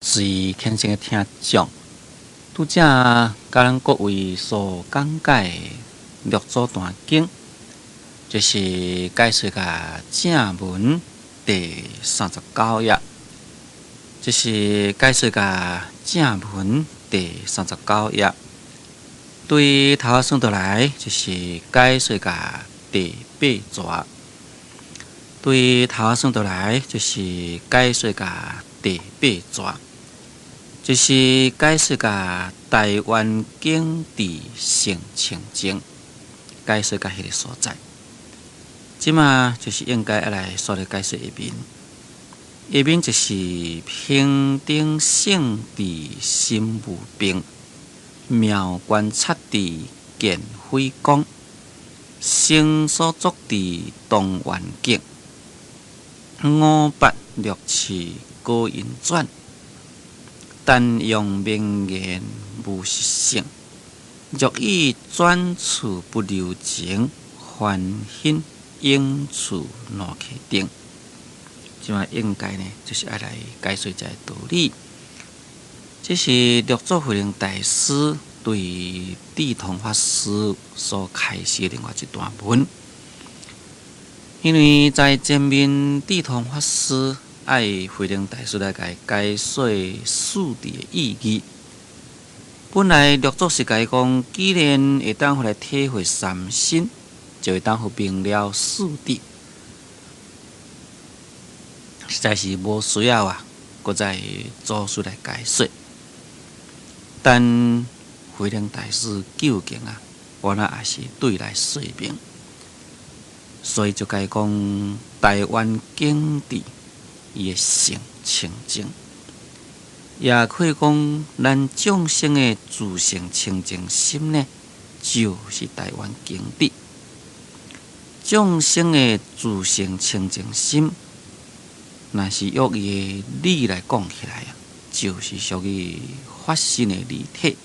隨虔誠的聽眾，拄才共咱各位所講解的六祖壇經，就是解說共正文第三十九頁，這是解說共正文第三十九頁。對頭仔算倒來，就是解說共第八逝。對頭仔算倒來，就是解說共第八逝。就是解說共大願景智性清淨，解說共彼个所在。這馬就是應該愛來煞來解說下面，下面就是平等性智心無病，妙觀察智見慧光，成所作智當願境，五八六次果因轉。單用名言無實性，若以轉處不留情，歡欣應處兩契定。這馬應該呢，就是愛來解說這个道理。這是六祖慧能大師對智通法師所開示的另外一段文。因為在前面智通法師愛慧能大師來共伊解說四諦的意義。本來六祖是共伊講，既然會當予來體會三身，就會當予明了四諦。實在是無需要啊，閣再祖師來解說。但慧能大師究竟啊，原來也是對來說明，所以就共伊講大願景智。伊的性清淨，也可以講，咱眾生的自性清淨心呢，就是大願景智。眾生的自性清淨心，若是用伊的理來講起來啊，就是屬於法身的理體；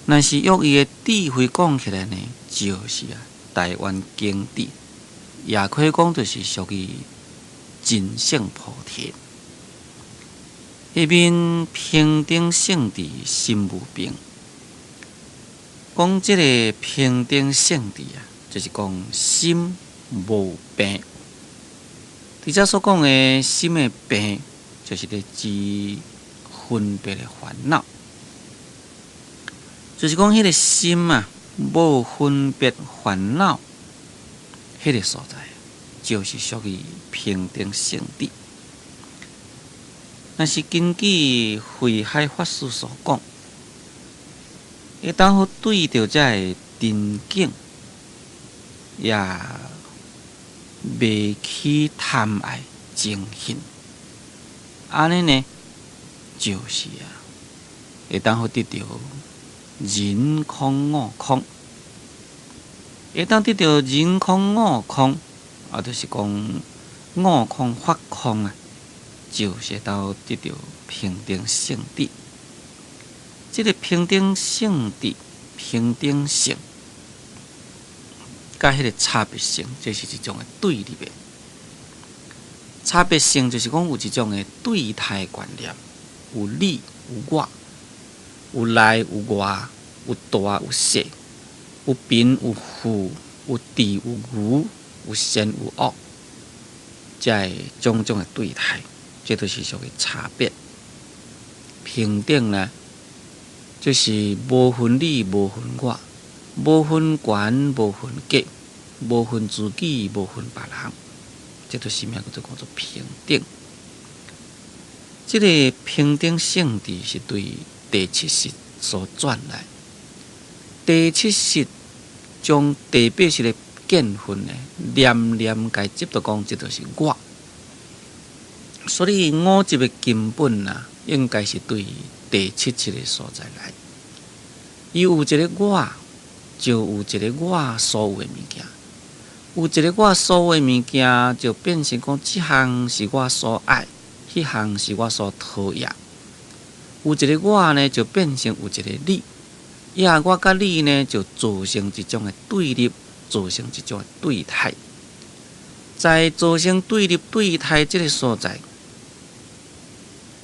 若是用伊的智慧講起來呢，就是啊大願景智，也可以講就是屬於真性菩提。彼面平等性智心無病，講這个平等性智啊，就是講心無病。佇遮所講的心的病，就是咧指分別的煩惱，就是講彼个心啊，無分別煩惱，彼个所在，就是屬於平等性智。若是根據慧海法師所講，會當予對著這个真境，也袂起貪愛憎恨，按呢呢，就是啊，會當予得著人空我空，會當得著人空我空。啊，就是講我空法空啊，就是會當得著平等性智。這个平等性智、平等性，佮彼个差別性，這是一種的對立的。差別性就是講有一種的對待觀念，有你有我，有內有外，有大有細，有貧有富，有智有愚。有善有惡，這个種種的對待，這都是屬於差別。平等呢，就是無分你，無分我，無分懸，無分低，無分自己，無分別人，這都是名叫做講做平等。這个平等性智是對第七識所轉來，第七識將第八識的見分呢，念念共執著講，這就是我。所以五執的根本啊，應該是對第七識的所在來。伊有一个我，就有一个我所有的物件。有一个我所有的物件，就變成講，這項是我所愛，彼項是我所討厭。有一个我呢，就變成有一個你。也我佮你呢，就造成一種的對立。造成一種對待，在造成對立對待這个所在，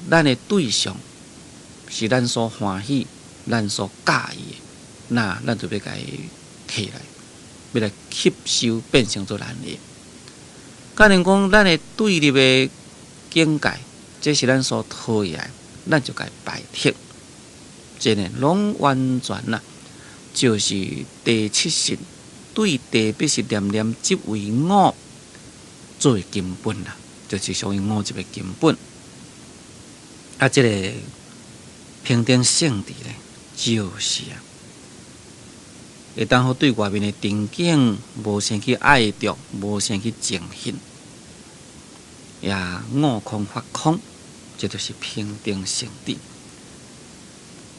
咱的對象是咱所歡喜、咱所佮意的，那咱就欲共伊提來，欲來吸收變成做咱的。假如講咱的對立的境界，這是咱所討厭的，咱就共伊排斥。這呢，攏完全啦，就是第七識對第八識念念執為我作為根本啦，就是屬於我執的根本。啊，這個平等聖智咧，就是啊，會當予對外面的情境無生起愛著，無生起憎恨，也悟空法空，這就是平等聖智。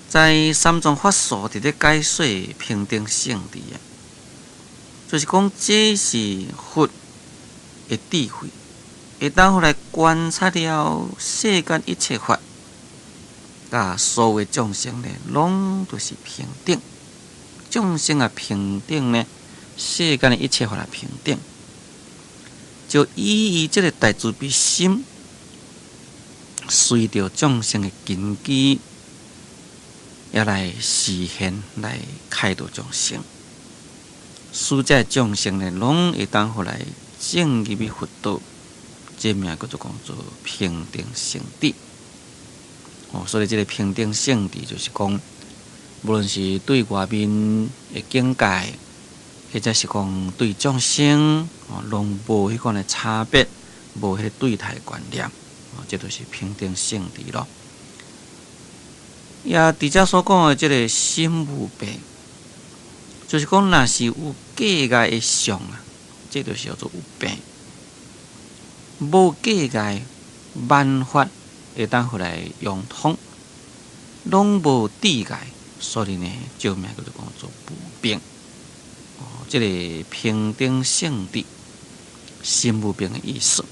在三藏法師佇咧解說平等聖智啊，就是講這是佛的智慧，會當予來觀察了世間一切法，佮所有眾生呢，攏都是平等。眾生啊平等呢，世間的一切法也平等。就以伊這個大慈悲心，隨著眾生的根基，也來示現來開導眾生，使這眾生呢，攏會當予來證入去佛道，這名叫做講做平等聖智。哦，所以這個平等聖智就是講，無論是對外面的境界，或者是講對眾生，哦，攏無彼款的差別，無彼個對待觀念，哦，這就是平等聖智咯。也佇遮所講的這個心無病，就是講若是有隔礙的相啊，這就是叫做有病。無隔礙，萬法會當予來融通，攏無窒礙，所以呢，這名叫做講做無病。哦，這個平等聖智，心無病的意思，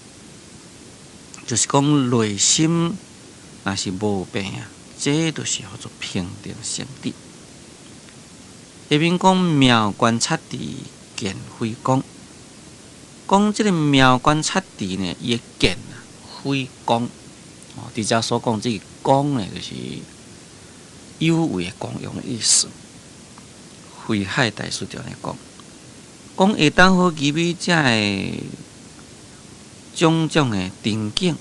就是講內心若是無病啊，這就是叫做平等聖智。下面講妙觀察智見非光，講這個妙觀察智呢，伊的見啊，非光。哦，佇遮所講這個光呢，就是有為的功用的意思。慧海大師就按呢講，講會當予入去遮个種種的情景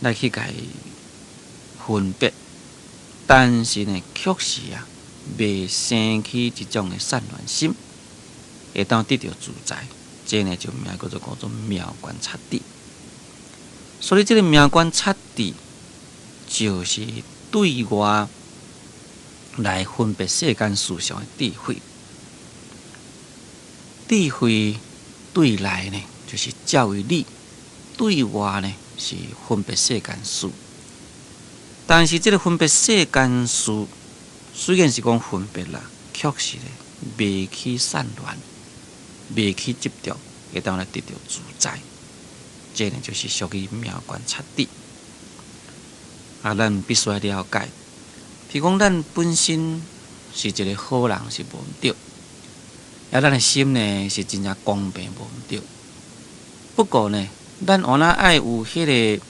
來去共伊分別，但是呢，卻是啊，袂生起一種的散亂心，會當得著自在，這呢就名叫做講做妙觀察智。所以這個妙觀察智就是對外來分別世間事相的智慧。智慧對內呢，就是照為理；對外呢，是分別世間事。但是這個分別世間事，雖然是講分別啦，卻是呢，袂起散亂，袂起執著，會當來得著自在。這呢就是屬於妙觀察智。啊，咱必須愛了解，譬如講，咱本身是一個好人是無毋對，啊，咱的心呢是真正公平無毋對。不過呢，咱原來愛有彼個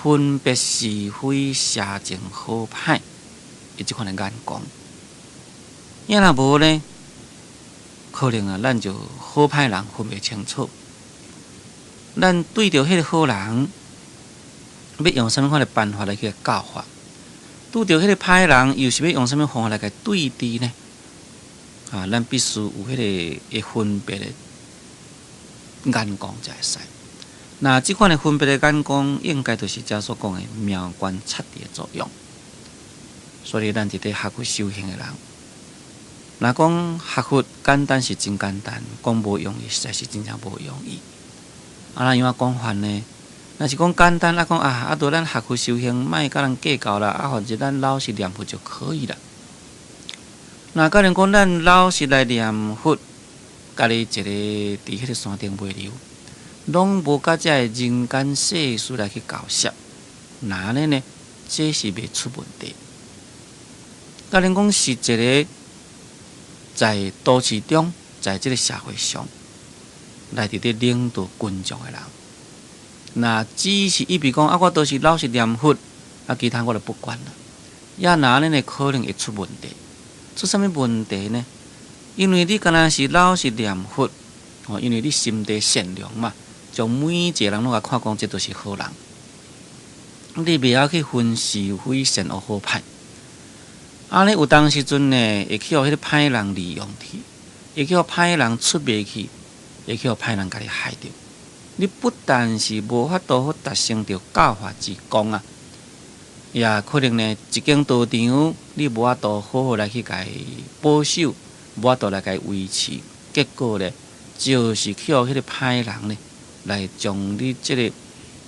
分別是非、邪正好歹的這款的眼光。啊若無呢，可能啊，咱就好歹人分袂清楚。咱對著彼個好人，欲用啥物款的辦法來去教化？拄著彼個歹人，又是欲用啥物方法來共伊對治呢？啊，咱必須有彼個會分別的眼光才會使。那這款的分別的眼光，應該就是遮所講的妙觀察智的作用。所以，咱佇咧學佛修行的人，若講學佛簡單是真簡單，講無容易實在是真正無容易。啊，按怎講法呢？若是講簡單，啊講啊，啊，著咱學佛修行，莫佮人計較啦，啊，反正咱老實念佛就可以啦。若假如講咱老實來念佛，家己一个佇彼个山頂袂留，攏無佮這个人間世事來去交涉，那按呢呢？這是袂出問題。假如講是一个在都市中，在這个社會上來佇咧領導群眾的人，若只是依比講啊，我都是老實念佛，啊，其他我就不管啦。也若按呢可能會出問題，出啥物問題呢？因為你敢若是老實念佛，哦，因為你心地善良嘛，將每一個人攏共看講，這都是好人。你袂曉去分是非善惡好歹。按呢有當時陣呢，會去予彼个歹人利用去，會去予歹人出賣去，會去予歹人共你害著。你不但是無法度好達成著教化之功啊，也可能呢，一間道場你無法度好好來去共伊保守，無法度來共伊維持，結果呢，就是去予彼个歹人呢，來將你這个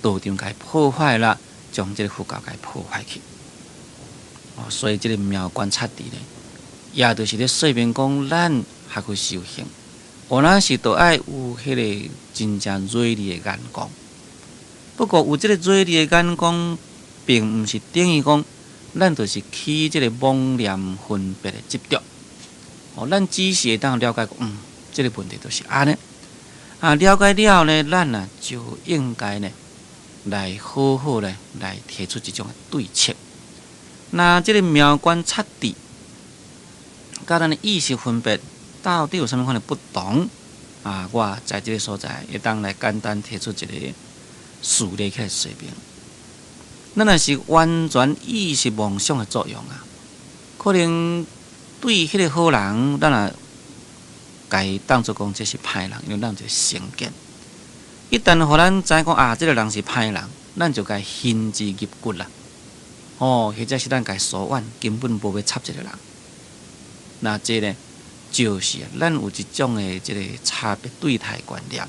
道場共伊破壞啦，將這个佛教共伊破壞去。哦，所以這个妙觀察智呢，也就是咧說明講，咱學佛修行，有當時都愛有彼个真正銳利的眼光。不過有這个銳利的眼光，並毋是等於講，咱就是起這个妄念分別的執著。哦，咱只是會當了解講，這个問題就是按呢。啊，了解了後呢，咱啊就應該呢，來好好咧來提出這種的對策。那這个妙觀察智，佮咱的意識分別到底有啥物款的不同？啊，我在這个所在會當來簡單提出一個事例起來說明。咱若是完全意識妄想的作用啊，可能對彼个好人，咱若共伊當做講這是歹人，因為咱有一個成見。一旦予咱知講啊，這个人是歹人，咱就共伊恨之入骨啦。哦，或者是咱共伊疏遠，根本無欲插這个人。那這呢，就是咱有一種的這个差別對待觀念。啊，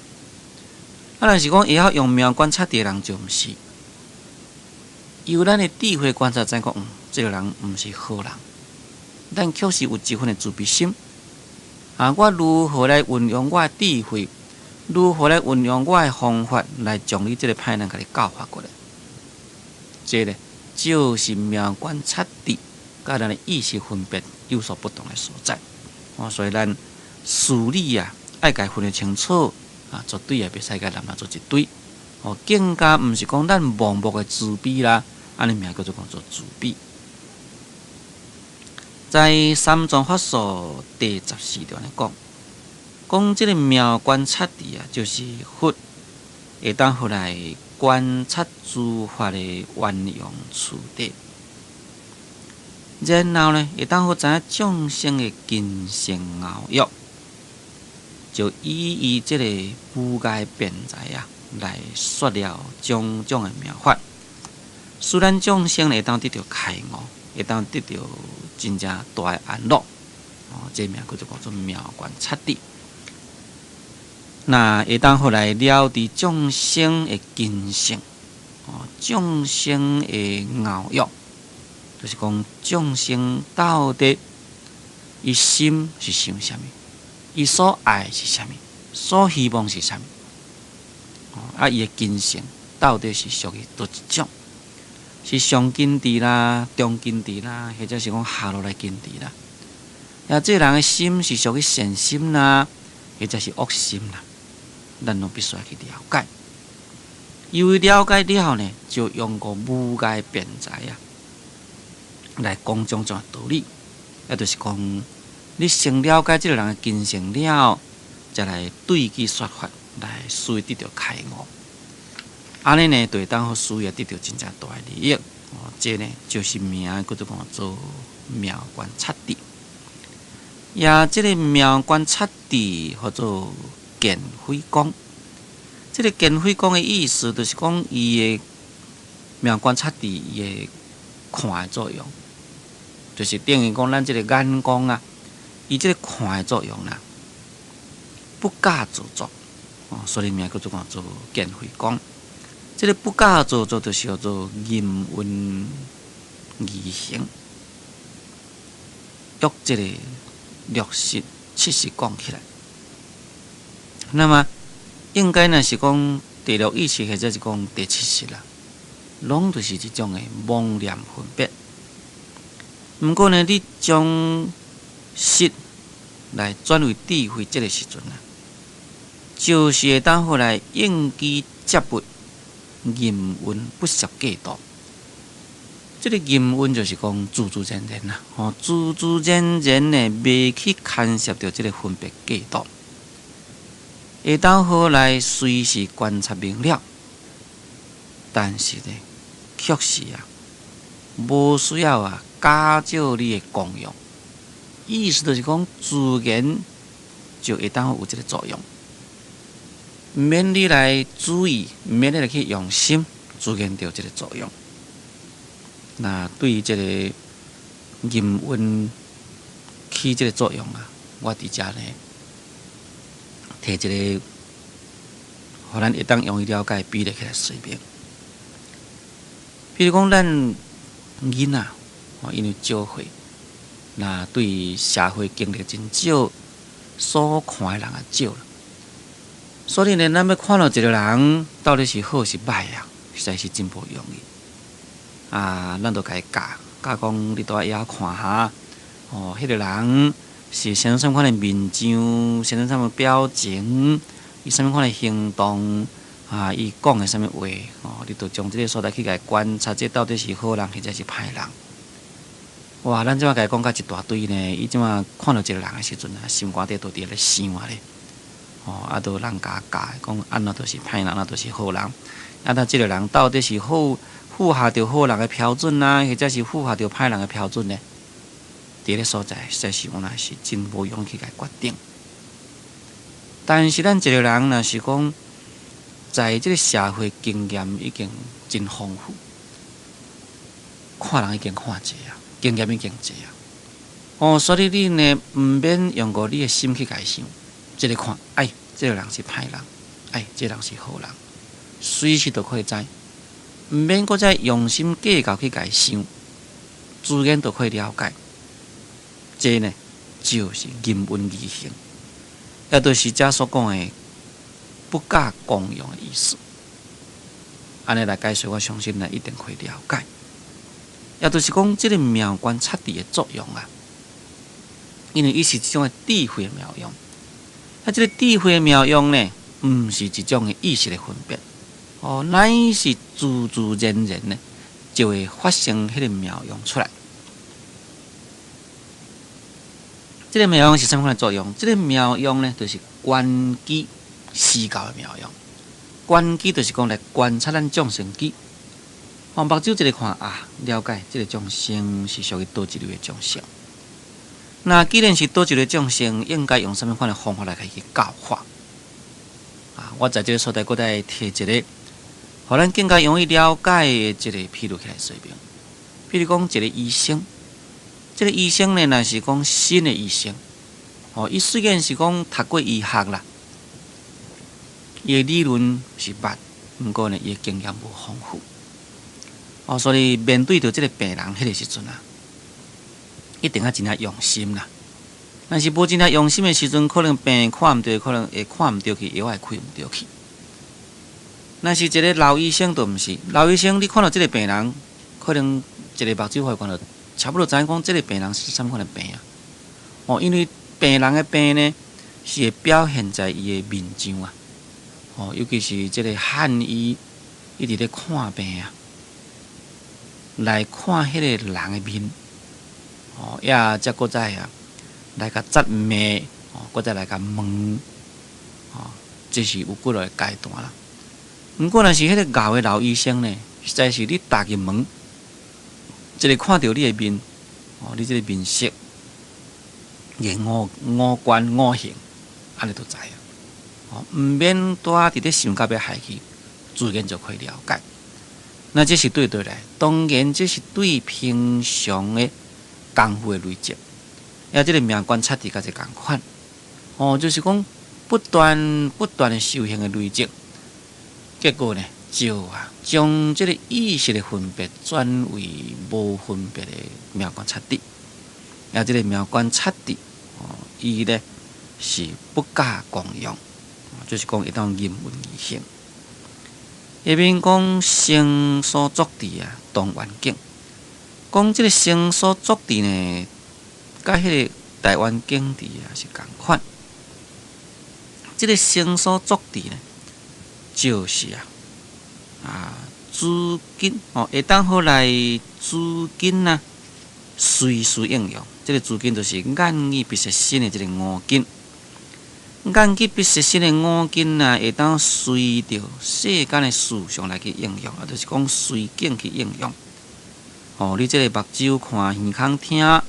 若是講會曉用妙觀察智的人就毋是，由咱的智慧觀察知講，這个人毋是好人。咱確實有這份的慈悲心。啊，我如何來運用我的智慧？如何來運用我的方法來將你這个歹人共你教化過來？這个就是妙觀察智，佮咱的意識分別有所不同的所在。哦，所以咱事理啊，愛共伊分得清楚啊，絕對也袂使共濫濫做一堆。哦，更加毋是講咱盲目的慈悲啦，按呢名叫做講做慈悲。在三藏法數第14條來講，講這个妙觀察智啊，就是佛會當予來觀察諸法的圓融次第，然後呢，會當予知影眾生的根性熬欲，就以伊這个無礙辯才啊，來說了種種的妙法，使咱眾生會當得著開悟，會當得著真正大的安樂。哦，這名叫做講做妙觀察智。那會當予來了知眾生的根性，哦，眾生的熬欲，就是講眾生到底伊心是想啥物，伊所愛是啥物，所希望是啥物，哦，啊，伊的根性到底是屬於佗一種，是上根智啦、中根智啦，或者是講下落來根智啦。啊，這个人的心是屬於善心啦，或者是惡心啦，咱攏必須去了解。因為了解了後呢，就用個無礙辯才啊，來講種種道理，也就是講，你先了解這个人的根性了後，才來對其說法，來使伊得著開悟。按呢呢，就會當予使伊得著真正大的利益。哦，這呢就是名叫做講做妙觀察智。也這个妙觀察智號做見慧光。這个見慧光的意思，就是講伊的妙觀察智伊的看的作用，就是等於講咱這个眼光啊，伊這个看的作用啦，不假造作，哦，所以名叫做講做見慧光。這个不假造作，就是叫做吟韻而行。約這个六識、七識講起來，那麼應該呢是講第六意識，或者是講第七識啦，攏就是這種的妄念分別。毋過呢，你將識來轉為智慧，這个時陣啊，就是會當予來應機接物，吟韻不涉過度。這个吟韻就是講自自然然啦，吼，自自然然的袂去牽涉著這个分別過度，會當好來隨時觀察明了。但是呢，確實啊，無需要啊，假借你的功用。意思就是講，自然就會當有這个作用，毋免你來注意，毋免你來去用心，自然就有這个作用。那對於這个吟韻起這个作用啊，我佇遮呢，提一個，予咱會當容易了解比例起來說明。比如講，咱囡仔，吼，因為少歲，那對社會經歷真少，所看的人也少啦。所以呢，咱欲看著一个人到底是好是䆀啊，實在是真無容易。啊，咱就共伊教，教講你都愛曉看哈，哦，彼个人是啥物款的面相，啥物款的表情，伊啥物款的行動，啊，伊講的啥物話，哦，你就將這个所在去共伊觀察，這到底是好人抑者是歹人。哇，咱這馬共伊講甲一大堆呢，伊這馬看著一个人的時陣啊，心肝底都佇咧想啊咧，哦，啊，都人共教講按怎就是歹人，按怎就是好人，啊，那這个人到底是好符合著好人的標準啊，抑者是符合著歹人的標準呢？佇咧所在，實在是有那是真無容易去共決定。但是咱一个人若是講，在這个社會經驗已經真豐富，看人已經看濟啊，經驗已經濟啊。哦，所以你呢，毋免用過你的心去共伊想，一个看，哎，這个人是歹人，哎，這个人是好人，隨時都可以知。毋免閣再用心計較去共伊想，自然就可以了解。這呢，就是吟韻而行，也就是遮所講的不假功用的意思。按呢來解說，我相信呢一定會了解。也就是講，這个妙觀察智的作用啊，因為伊是一種的智慧的妙用。啊，這个智慧的妙用呢，毋是一種的意識的分別。哦，乃是自自然然呢，就會發生彼个妙用出來。這个妙用是啥物款的作用？這个妙用呢，就是觀機施教的妙用。觀機就是講來觀察咱眾生機。哦，目睭一个看啊，了解這个眾生是屬於佗一類的眾生。那既然是佗一類眾生，應該用啥物款的方法來共伊去教化？啊，我在這个所在，閣再提一个，予咱更加容易了解的這个譬如起來說明。譬如講，一个醫生，這个醫生呢，若是講新的醫生，哦，伊雖然是講讀過醫學啦，伊的理論是捌，毋過呢，伊的經驗無豐富，哦，所以面對著這个病人彼个時陣啊，一定愛真正用心啦。若是無真正用心的時陣，可能病看毋著，可能會看毋著去，藥會開毋著去。若是一个老醫生，就毋是老醫生，你看著這个病人，可能一个目睭會看著，差不多知影講這个病人是啥物款的病啊。哦，因為病人的病呢，是會表現在伊的面相啊。哦，尤其是這个漢醫一直咧看病啊，來看彼个人的面，哦，也才閣再啊，來共責罵，哦，閣再來共問，哦，這是有幾落个階段啦。毋過若是彼个老的老醫生呢，實在是你踏入門，一个看著你的面，哦，你這个面色，伊五官五行，按呢就知啊。哦，毋免拄仔佇咧想到欲害去，自然就可以了解。那這是對佗來，當然這是對平常的功夫的累積。也這个妙觀察智佮這仝款，哦，就是講不斷不斷的修行的累積，結果呢，就啊將這个意識的分別轉為無分別的妙觀察智。也這个妙觀察智，哦，伊呢是不假功用，就是講會當吟韻而行。下面講成所作智啊，當願境。講這个成所作智呢，佮彼个大願境智啊是仝款。這个成所作智呢，就是啊，啊，資金哦，會當予來資金啊，隨時應用。這個資金就是眼耳鼻舌身的這個五根，眼耳鼻舌身的五根啊，會當隨著世間的事相來去應用，啊，就是講隨境去應用。哦，你這個目睭看，耳孔聽，哦，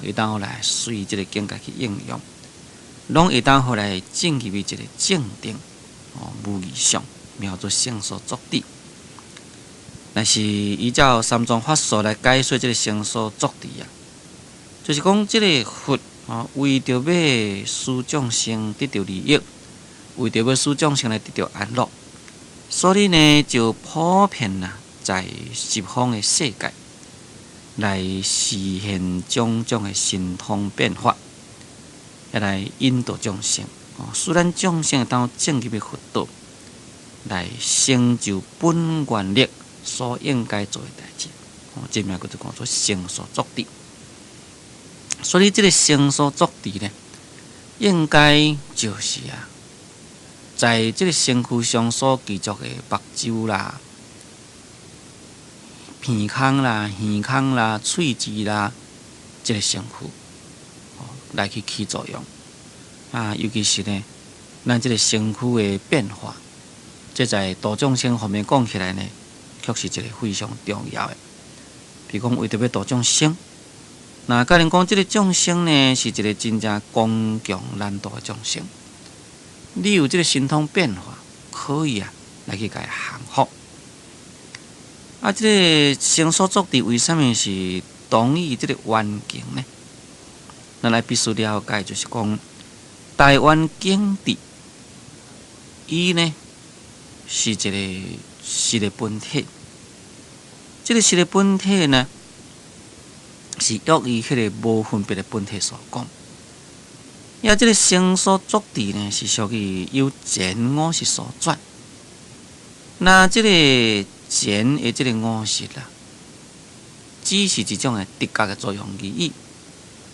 會當予來隨這個境界去應用，攏會當予來進入一個正定，哦，無異相，名做成所作智。但是依照三藏法術來解說這個成所作智啊，就是講這個佛啊，為著欲使眾生得著利益，為著欲使眾生來得著安樂，所以呢就普遍啊，在十方的世界來示現種種的神通變化，來引導眾生，哦，使咱眾生會當證入佛道，來成就本願力所應該做的代誌，哦，這名叫做講做成所作智。所以這個成所作智呢，應該就是啊，在這個身軀上所具足的目睭啦、鼻孔啦、耳孔啦、喙舌啦，這個身軀，哦，來去起作用。啊，尤其是呢，咱這個身軀的變化，這在度眾生方面講起來呢，確是一個非常重要的。比如講，為著欲度眾生，若假如講這個眾生呢，是一個真正剛強難度的眾生，你有這個神通變化，可以啊，來去共伊降服。啊，這個成所作智為啥物是同意這個願境呢？咱來必須了解，就是講大願境智，伊呢是一個識的本體。這個識的本體呢，是約於彼個無分別的本體所講。也這個成所作智呢，是屬於由前五識所轉。那這個前的這個五識啦，只是一種的直覺的作用而已。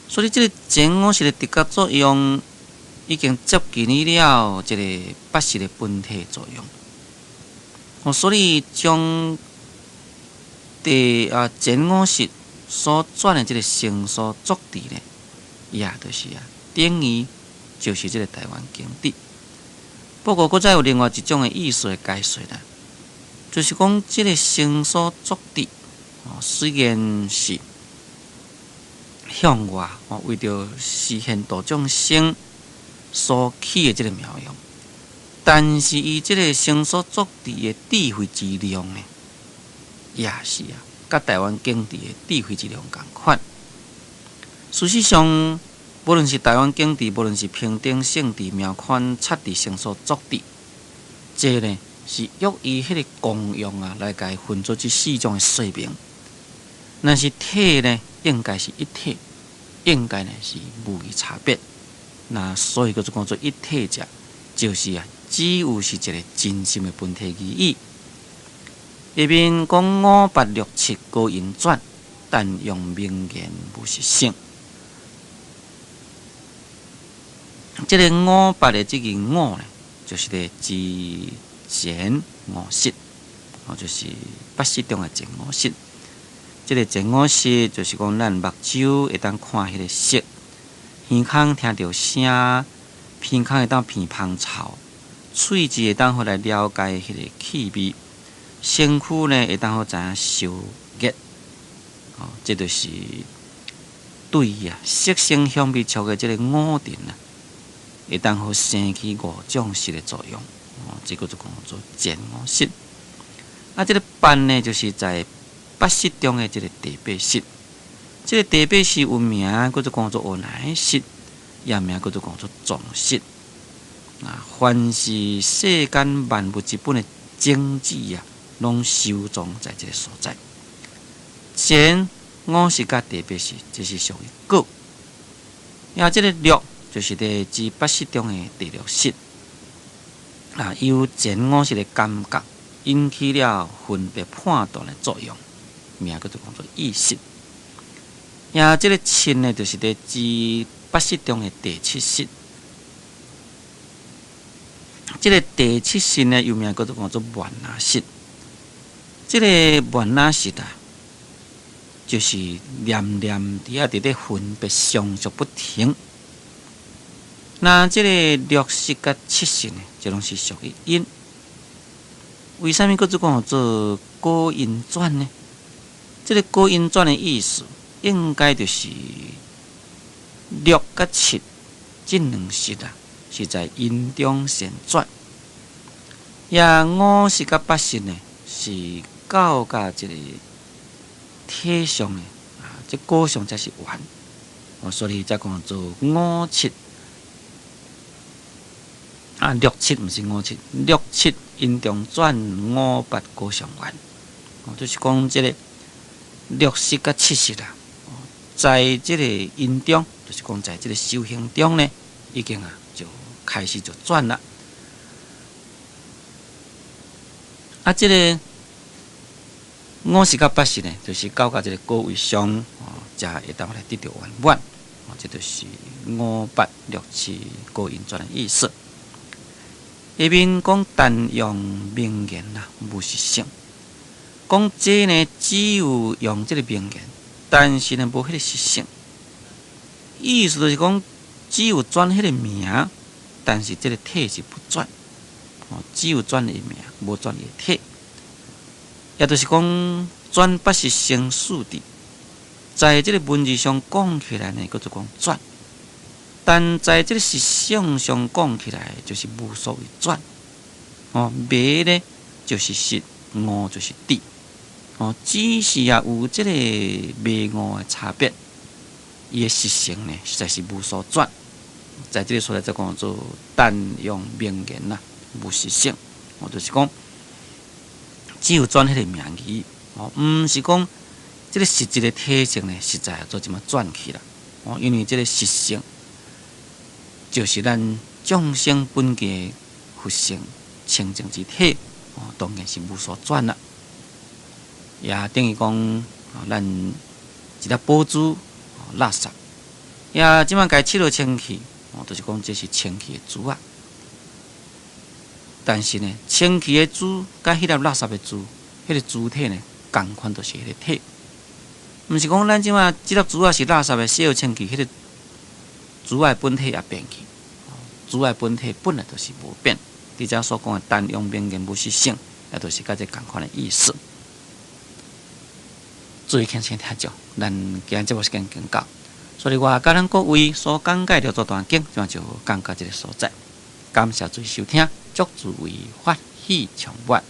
所以這個前五識的直覺作用，已經接近於了這個八識的本體作用。哦，所以將第啊前五識所轉的這個成所作智呢，也就是啊，等於就是這個大願境智。不過，閣再有另外一種的意思的解說啦，就是講這個成所作智，哦，雖然是向外哦，為著示現度眾生所起的這個妙用，但是伊這個成所作智的智慧之量呢，也是啊，佮大願境智的智慧之量仝款。事實上，無論是大願境智，無論是平等性智、妙觀察智、成所作智，這呢是約依彼個功用啊，來共伊分做這四種的說明。但是體呢，應該是一體，應該呢是無異差別。那所以叫做講做一體者，就是啊，只有是一個真心的本體而已。下面講五八六七高音轉，但用名言無實性。這個五八的這個五呢，就是咧指前五識，哦，就是八識中的前五識。這個前五識就是講咱目睭會當看彼個色，耳孔聽著聲，鼻孔會當鼻芳臭，喙舌會當予來了解彼個氣味，身軀呢會當予知影燒熱，哦，這就是對啊色聲香味觸的這個五蘊啊，會當予生起五種識的作用，哦，這個就講做前五識。啊，這個八呢，就是在八識中的這個第八識。這個第八識有名叫做講做阿賴耶識，也名叫做講做藏識。啊，凡是世間萬物之本的種子啊，攏收藏在這個所在。前五識佮第八識，這是屬於果。也這個六，就是佇這八識中的第六識。啊，由前五識的感覺引起了分別判斷的作用，名叫做講做意識。也這個七呢，就是佇這八識中的第七識。這個第七識呢，又名叫做講做末那識。這个末那識啊，就是念念佇遐佇咧分別相續不停。那這个六識佮七識呢，這攏是屬於因。為啥物閣做講做果因轉呢？這个果因轉的意思，應該就是六佮七這兩識啊，是在因中旋轉。也五識佮八識呢，是到佮這个體相的啊，這果相才是完。哦，所以才講做五七啊，六七毋是五七，六七因中轉五八果相完。哦，就是講這个六識佮七識啊，在這个因中，就是講在這个修行中呢，已經啊就開始就轉啦。啊，這个五識佮八識呢，就是到佮這个果位上，哦，才會當來得著圓滿。哦，這就是五八六七果因轉的意思。下面講單用名言啦，無實性。講這呢，只有用這个名言，但是呢，無彼个實性。意思就是講，只有轉彼个名，但是這个體是不轉。哦，只有轉伊名，無轉伊體。也就是講，轉八識成四智，在這个文字上講起來呢，叫做講轉；但在這个實相上講起來，就是無所謂轉。哦，迷呢就是實，悟就是智。哦，只是啊有這个迷悟的差別，伊的實性呢，實在是無所轉。在這个所在，才講做單用名言啦，無實性。哦，就是講只有轉彼个名字，哦，毋是講這个實質的體性呢，實在做這麼轉去啦。哦，因為這个實性就是咱眾生本具的佛性清淨之體，哦，當然是無所轉啦。也等於講，咱一粒寶珠，垃圾，也這馬共拭落清氣，哦，就是講這是清氣的珠仔。但是呢，清氣的珠佮彼粒垃圾的珠，彼个珠體呢，仝款就是彼个體。毋是講咱這馬這粒珠仔是垃圾的，洗好清氣，彼个珠仔的本體也變去。珠仔的本體本來就是無變。佇遮所講的單用名言無實性，也就是佮這仝款的意思。注意聽清聽眾，咱今日節目時間已經到，所以我佮咱各位所講解的六祖壇經，這馬就講到這个所在。感謝注意收聽，祝諸位法喜充滿。